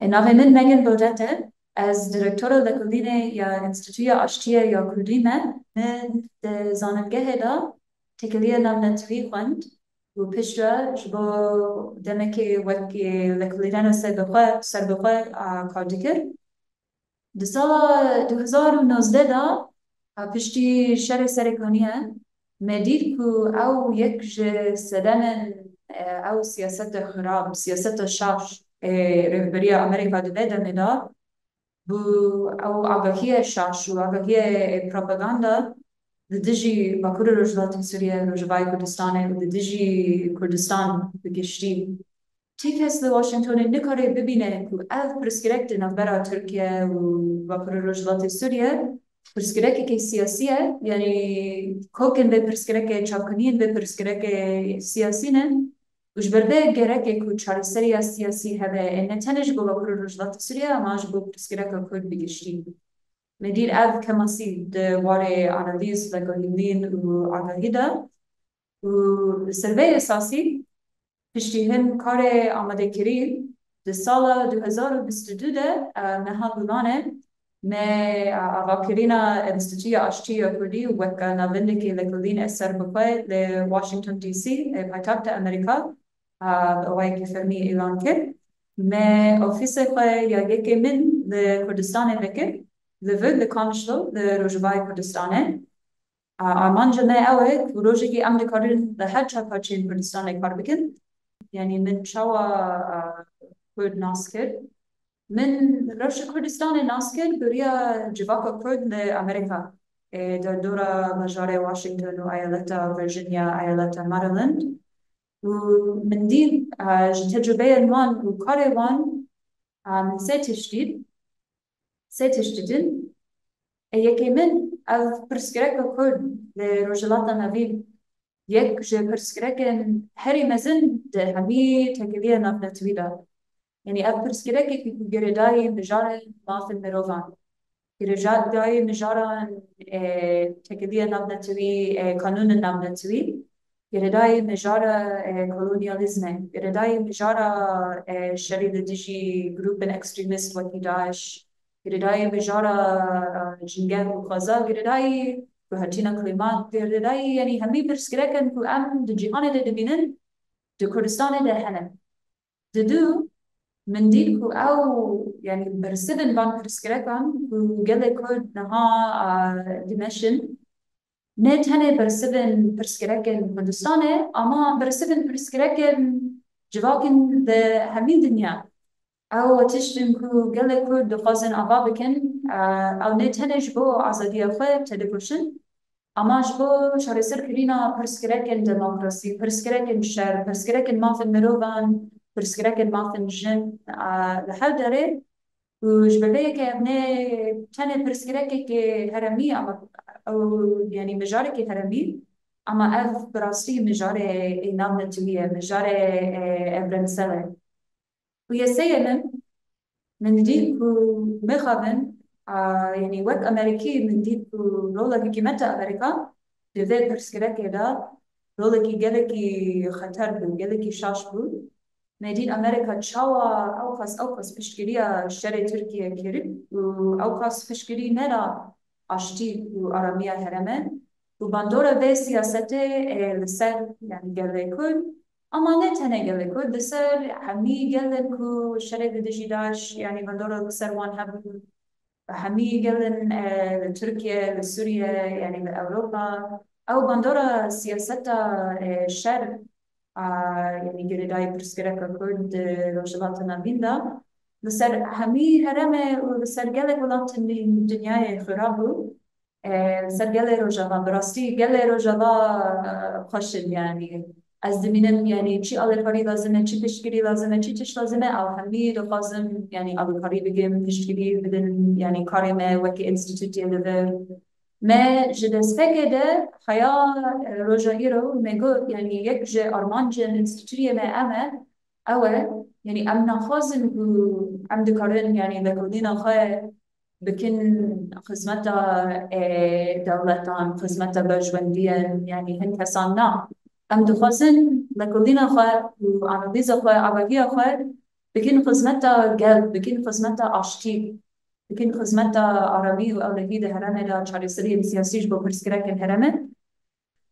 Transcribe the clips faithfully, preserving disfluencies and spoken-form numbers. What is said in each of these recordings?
Navê min Megan Bodette e. Ez direktora lekolînê ya Enstîtuya Aştiyê ya Kurdî me. Min di zanîngehê de têkiliyê navnetewî xwend û piştre ji bo demekê wek lekolînera serbixwe, serbixwe, a, kar dikir. Di sala du hezar û nozdeh de, a, piştî şerê Serêkaniyê, me dît ku ew yek ji sedemên, e, ew siyaseta xirab, siyaseta şaş, e, rêveberiya Amerîka di vê demê de bû, ew agahiya şaş û agahiya, e, propaganda li dijî Bakurê Rojhilatê Sûriyê, Rojavayê Kurdistanê û li dijî Kurdistan bi giştî. Ti kes li Washingtonê nikare bibîne ku ev pirsgirêk di navbera Tirkiye û Bakurê Rojhilatê Sûriyê pirsgirêkekê siyasî ye, yanî kokên vê pirsgirêkê, çavkaniyên vê pirsgirêkê siyasî ne û ji ber vê gerek e ku çareseriya siyasî hebe, ê ne tenê ji bo Bakurê Rojhilatê Sûriyê, ama ji bo pirsgirêka Kurd bi giştî. Me dît ev kemasî di warê analîz, veguherîn û agahî de û li ser vê esasî piştî hin karê amadekirî di sala du hezar û bîst û du de, e, meha Gulane me, e, avakirina Enstîtuya Aştî ya Kurdî weke navendekî lekolîn ê serbixwe li Washington D C, e, paytexta Amerîka, e, bi awayekî fermî îlan kir. Me ofîsê xwe ya yekê min li Kurdistanê vekir, li vir li Qamişlo, li Rojavayê Kurdistanê. A, armanca me ew e ku rojekî em dikarin li her çar parçeyên Kurdistanê kar bikin. Yanî min çawa, a, Kurd nas kir? Min rewşa Kurdistanê nas kir bi riya civaka Kurd li Amerîka, ê, derdora bajarê Washington û eyaleta Virginia, eyaleta Maryland. Û min dît, a, ji tecrubeyên wan û karê wan, a, min sê tişt dît. Sê tişt didin. Ê, yekê min, ev pirsgirêka Kurd li Rojhilata Navîn yek ji pirsgirêkên herî mezin di hemî têkiliyê navnetewî de. Yanî ev pirsgirêkekî ku girêdayî mijarên mafên mirovan, girêdayî mijaran, e, têkiliyê navnetewî, e, kanûnên navnetewî, girêdayî mijara, e, kolonyalîzmê, girêdayî mijara, e, şerî li dijî grûpên ekstremîst wekî DAIŞ, girêdayî mijara, e, cingeh û xweza, girêdayî guhertina klîma, girêdayî, yanî hemî pirsgirêkên ku em di cîhanê de dibînin, di Kurdistanê de hene. Didu, min dît ku ew, yanî bersivên van pirsgirêkan ku gelê Kurd niha, a, dimeşin, ne tenê bersivên pirsgirêkên Kurdistanê, ama bersivên pirsgirêkên civakên di hemî dinya. Ew tişt in ku gelê Kurd dixwazin ava bikin, e, ew ne tenê ji bo azadiya xwe têdikoşin, ama ji bo çareserkirina pirsgirêkên demokrasî, pirsgirêkên şer, pirsgirêkên mafên mirovan, pirsgirêkên mafên jin, a, li her derê û ji ber vê yekê ev ne tenê pirsgirêkekê herêmî, ama ew, yanî mijarekê herêmî, ama ev bi rastî mijarê navnetewî ye, mijarê, e, evrensel e. Û yê sêyê min, min dît ku mixabin, a, yanî wek Amerîkî, min dît ku rola hikûmeta Amerîka di vê pirsgirêkê de rolekî gelekî xeter bû, gelekî şaş bû. Me dît Amerîka çawa ewqas, ewqas piştgiriya şerê Tirkiye kir û ewqas piştgirî neda aştî û aramiya herêmê û bandora vê siyasetê, e, li ser, yanî gelê Kurd, ama ne tenê gelê Kurd, li ser hemî gelên ku şerê li dijî DAIŞ, yanî bandora li ser wan hebû, hemî gelên, e, li Tirkiye, li Sûriye, yanî li Ewropa, ew bandora siyaseta, e, şer, a, yanî girêdayî pirsgirêka Kurd di Rojhilata Navîn de, li ser hemî herêmê û li ser gelek welatên dinyayê xira bû. E, ser gelê Rojava, bi rastî gelê Rojava, e, xweş in, yanî ez dimînim, yanî çi alîkarî lazim e, çi piştgirî lazim e, çi tişt lazim e, ew hemî dixwazim, yanî alîkarî bikim, piştgirî bidin, yanî karê me wekî enstîtûtê li vir. Me ji destpêkê de heya, e, roja îro me got, yanî yek ji armancên enstîtûyê me em e, ew e, yanî em naxwazin ku em dikarin, yanî lekolîna xwe bikin xizmeta, e, dewletan, xizmeta berjwendiyan, yanî hin kesan na. Em dixwazin lekolîna xwe û analîza xwe, avahiya xwe Bikin xizmeta gel, bikin xizmeta aştî, bikin xizmeta aramî û ewlehî di herêmê de çareseriyên siyasî ji bo pirsgirêkên herêmê.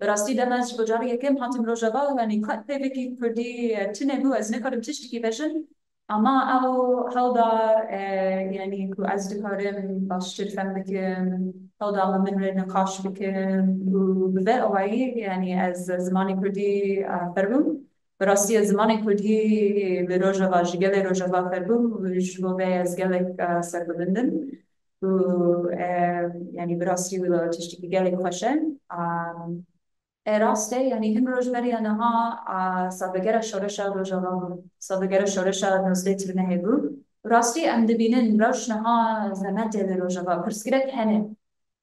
Bi rastî dema ez ji bo carê yekem hatim Rojava û, yanî, qet peyvekî Kurdî, e, tune bû, ez nikarim tiştekî bêjim. Ama ew hewda, e, yanî, ku ez dikarim baştir fem bikim, hewda min, min re niqaş bikim û bi vê awayî, yanî, ez zimanê Kurdî, e, fêr bûm. Bi rastî ez zimanê Kurdî li Rojava, ji gelê Rojava fêr bûm û ji bo vê ez gelek, e, serbilind im. Û, e, yanî, bi rastî wilo tiştekî gelek xweş e. Am, e, rast e, yanî, hin roj beriya niha, a, salvegera şoreşa Rojava bû. Salvegera şoreşa nozdeh Tirmehê bû. Rastî em dibînin roj niha zemetê li Rojava. Pirsgirêk hene.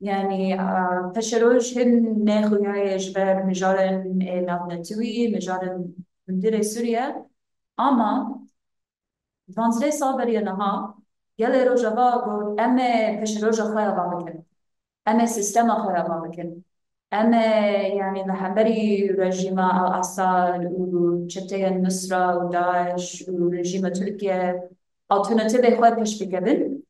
Yanî, a, peşeroj hin nexuyayê ji ber mijarên, e, navnetewî, mijarên hundirê Sûriye. Ama panzdeh sal beriya niha gelê Rojava got, em ê peşeroja xwe ya va bikin. Em ê sîstema xwe ya va bikin. Em ê, yanî, li hemberî rejîma El Esad û çeteyên Nusra û DAIŞ û rejîma Tirkiye alternatîvê xwe pêş bikevin.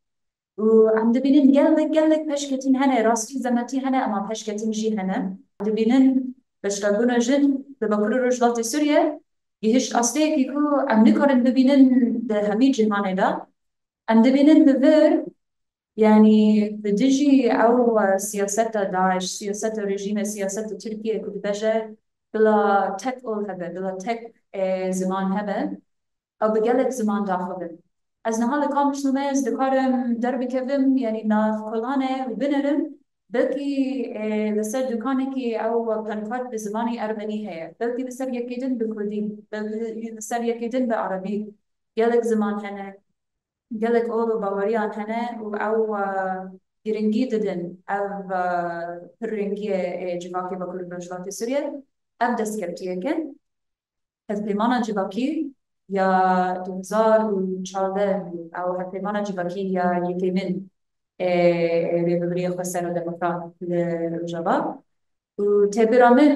Û em dibînin gelek, gelek pêşketin hene, rastî zemetî hene, ama pêşketin jî hene. Em dibînin beşdarbûna jin li Bakur û Rojhilatê Sûriye gihişt asteyekî ku em nikarin bibînin di hemî cîhanê de. Em dibînin li vir, yanî, li dijî ew, e, siyaseta DAIŞ, siyaseta rejîmê, siyaseta Tirkiye ku dibêje bila tek ol hebe, bila tek, e, ziman hebe. Ew bi gelek ziman daxivin. Ez niha li Kamij Nûmê ez dikarim derbikevim, yanî nav kolanê û binerim. Belkî, e, li ser dukanekî ew pankart bi zimanî ermenî heye. Belkî li ser yekê din bi kurdî. Belkî li ser yekê din bi erebî. Gelek ziman hene. Gelek ol û baweriyan hene û ew, e, giringî didin ev, e, pirrengiyê, e, civakê Bakur û Rojhilatê Sûriye. Ev destkeftiyek e. Hevpeymana civakî ya du hezar û çardeh, ew hevpeymana civakî ya yekêmin, e, e, rêvebiriyê xweser û demokrat li Rojava. Û têbira min,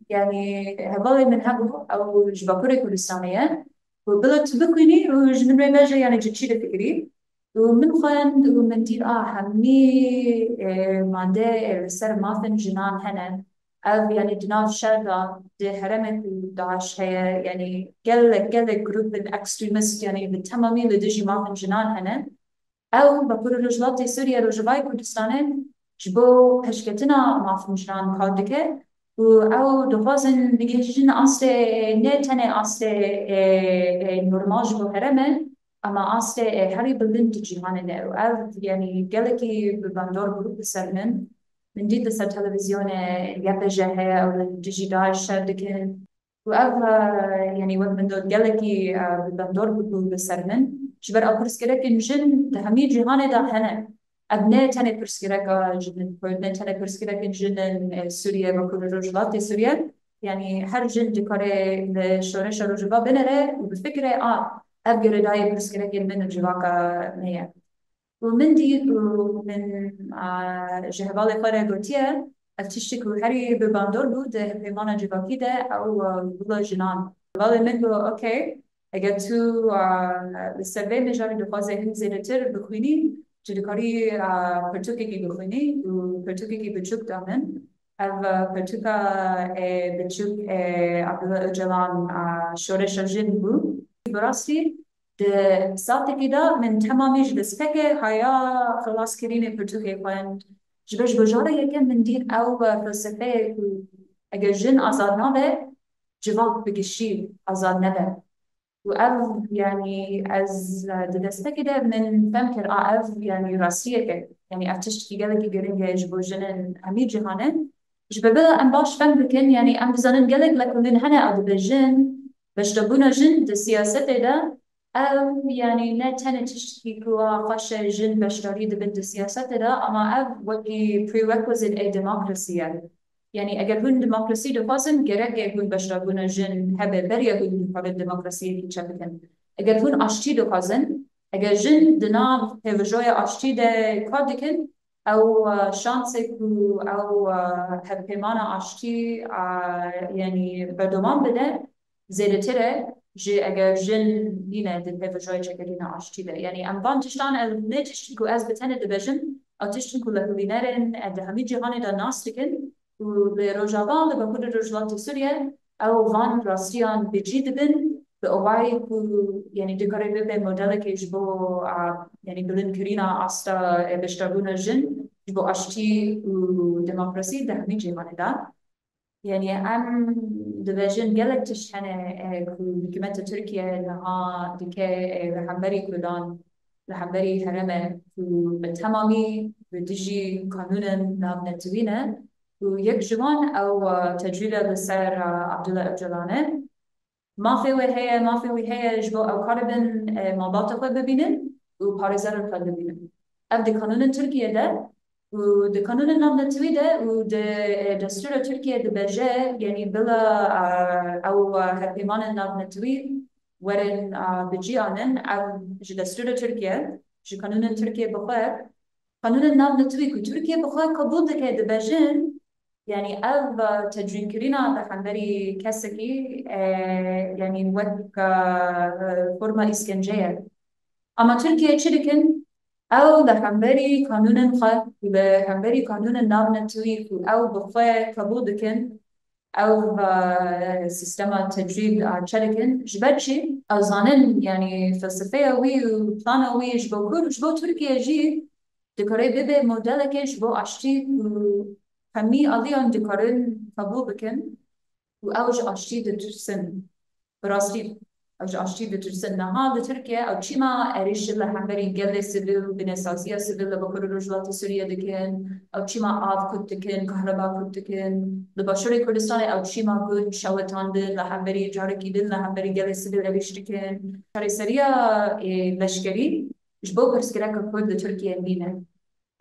yanî hevalê min hebû, ew ji Bakurê Kurdistanê ye. Û bila tu bixwînî û ji min re bêje, yanî ji çi difikirî? Û min xwend û min dît, a, hemî, e, made, e, li ser mafên jinan hene. Ev, yanî di nav şer de, di herêmê ku DAIŞ heye, yanî gelek, gelek grûpên ekstremîst, yanî bi temamî li dijî mafên jinan hene. Ew Bakur û Rojhilatê Sûriye, Rojavayê Kurdistanê ji bo pêşketina mafên jinan kar dike û ew dixwazin bigihîjin astê, ne tenê astê, e, e, normal ji bo herêmê, ama astê, e, herî bilind di cîhanê de. Û ev, yanî, gelekî bi bandor bû li ser min. Min dît li ser televîzyonê Y P J heye, ew li dijî DAIŞ şer dikin. Û ev, e, yanî wek min got, gelekî, e, bi bandor bû li ser min. Ji ber ew pirsgirêkên jin di hemî cîhanê de hene. Ev ne tenê pirsgirêka jinên Kurd, ne tenê pirsgirêkên jinên, e, Sûriye, Bakur û Rojhilatê Sûriye. Yanî her jin dikare li şoreşa Rojava binere û bifikire, a, ev girêdayî pirsgirêkên min û civaka me ye. Û min dît û min, a, ji hevalê xwe re gotiye, ev tiştî ku herî bi bandor bû di hevpeymana civakî de, ew, a, wilo jinan. Hevalê min got, okey, eger tu, a, li ser vê mijarê dixwazê hin zêdetir bixwînî, tu dikarî, a, pirtûkekî bixwînî û pirtûkekî biçûk da min. Ev, e, pirtûka, e, biçûk, e, Abdullah Ocalan, a, şoreşa jin bû. Bi rastî di saetekî de min temamî ji destpêkê haya xilaskirinê pirtûkê xwend. Ji ber ji bo cara yekem min dît ew, e, felsefeyê ku eger jin azad nabe, civak bi giştî azad nebe. Û ev, yanî ez, e, di destpêkê de min fem kir, a, ev, yanî rastiyek e. Yanî ev tiştekî gelekî giring e ji bo jinên hemî cîhanê. Ji ber bila em baş fem bikin, yanî em dizanin gelek lêkolîn hene, ew dibe jin, beşdarbûna jin di siyasetê de, ev, yanî ne tenê tiştekî ku a xweş e jin beşdarî dibin di siyasetê de, ama ev wekî prerequisite ê demokrasî ye. Yanî eger hûn demokrasî dixwazin, gerek e hûn beşdarbûna jin hebe beriya hûn dikarin demokrasiyekî çêbikin. Eger hûn aştî dixwazin, eger jin di nav pêvajoya aştî de kar dikin, ew, e, şansê ku ew, e, hevpeymana aştî, e, yanî berdewam bide, zêdetir e. jî eger jin nîne di pêvajoyê çêkirina aştî de. Yanî em van tiştan, ev ne tiştin ku ez bi tenê dibêjim, ew tiştin ku lêkolîner in, e, di hemî cîhanê de nas dikin û li Rojava, li Bakur û Rojhilatê Sûriye ew van rastiyan bi cî dibin, bi awayî ku, yanî, dikare bibe modelekê ji bo, a, yanî, bilindkirina asta, e, beşdarbûna jin ji bo aştî û demokrasî di hemî cîhanê de. Yanî em dibêjin gelek tişt hene, e, ku hikûmeta Tirkiye niha dike, e, li hemberî Kurdan, li hemberî herêmê ku bi temamî bi dijî kanûnên navnetewî ne û yek ji wan ew, e, tecwîda li ser, e, Abdullah Ocalan e. Mafê wê heye, mafê wî heye ji bo ew karibin, e, malbata xwe bibînin û parêzerên xwe bibînin. Ev di kanûnên Tirkiye de û di kanûnên navnetewî de û di, e, destûra Tirkiye dibêje, yanî bila, e, ew, e, hevpeymanên navnetewî werin, e, bi cî anin, ev ji destûra Tirkiye, ji kanûnên Tirkiye bi xwe, kanûnên navnetewî ku Tirkiye bi xwe qebûl dike, dibêjin, yanî ev, e, tecwîdkirina li hemberî kesekî, e, yanî wek, e, forma îskence ye. Ama Tirkiye çi dikin? Ew li hemberî kanûnên xwe, li hemberî kanûnên navnetewî ku ew bi xwe qebûl dikin, ew, e, sîstema tecwîd, e, çê dikin. Ji ber çi? Ew zanin, yanî felsefeya wî û plana wî ji bo Kurd, ji bo Tirkiye jî dikare bibe modelekê ji bo aştî ku hemî aliyan dikarin qebûl bikin û ew ji aştî ditirsin. Bi rastî ew ji aştî ditirsin. Niha li Tirkiye ew çima êrîş li hemberî gelê sivîl, binesaziya sivîl li Bakur û Rojhilatê Sûriye dikin, ew çima av kut dikin, kahreba kut dikin, li Başûrê Kurdistanê ew çima gund şewitandin, li hemberî carekî din li hemberî gelê sivîl êrîş dikin. Çareseriya, ê, leşkerî ji bo pirsgirêka Kurd li Tirkiye nîne.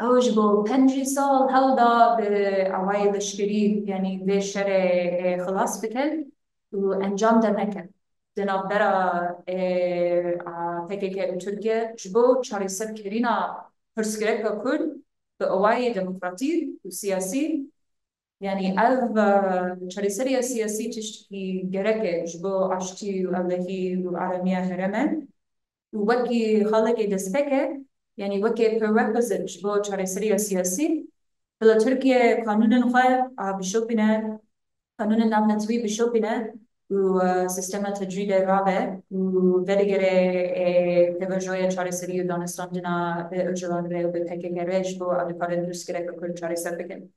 Ew ji bo pêncî sal hewl da bi awayê leşkerî, yanî vê şerê, e, xilas bike û encam derneke. Di navbera, e, a, P K K û Tirkiye ji bo çareserkirina pirsgirêka Kurd bi awayê demokratîk û siyasî, yanî ev, e, çareseriya siyasî tiştekî gerek e ji bo aştî û ewlehî û aramiya herêmê. Û wekî xalekê destpêkê, yanî wekî prerequisite ji bo çareseriya siyasî, bila Tirkiye kanûnên xwe, a, bişopîne, kanûnên navnetewî bişopîne û, e, sîstema tecwîdê rabe û vedigere, e, pêvajoya çareserî û danûstandina, e, Ocalan re û bi P K K re ji bo ew dikarin pirsgirêka Kurd çareser bikin.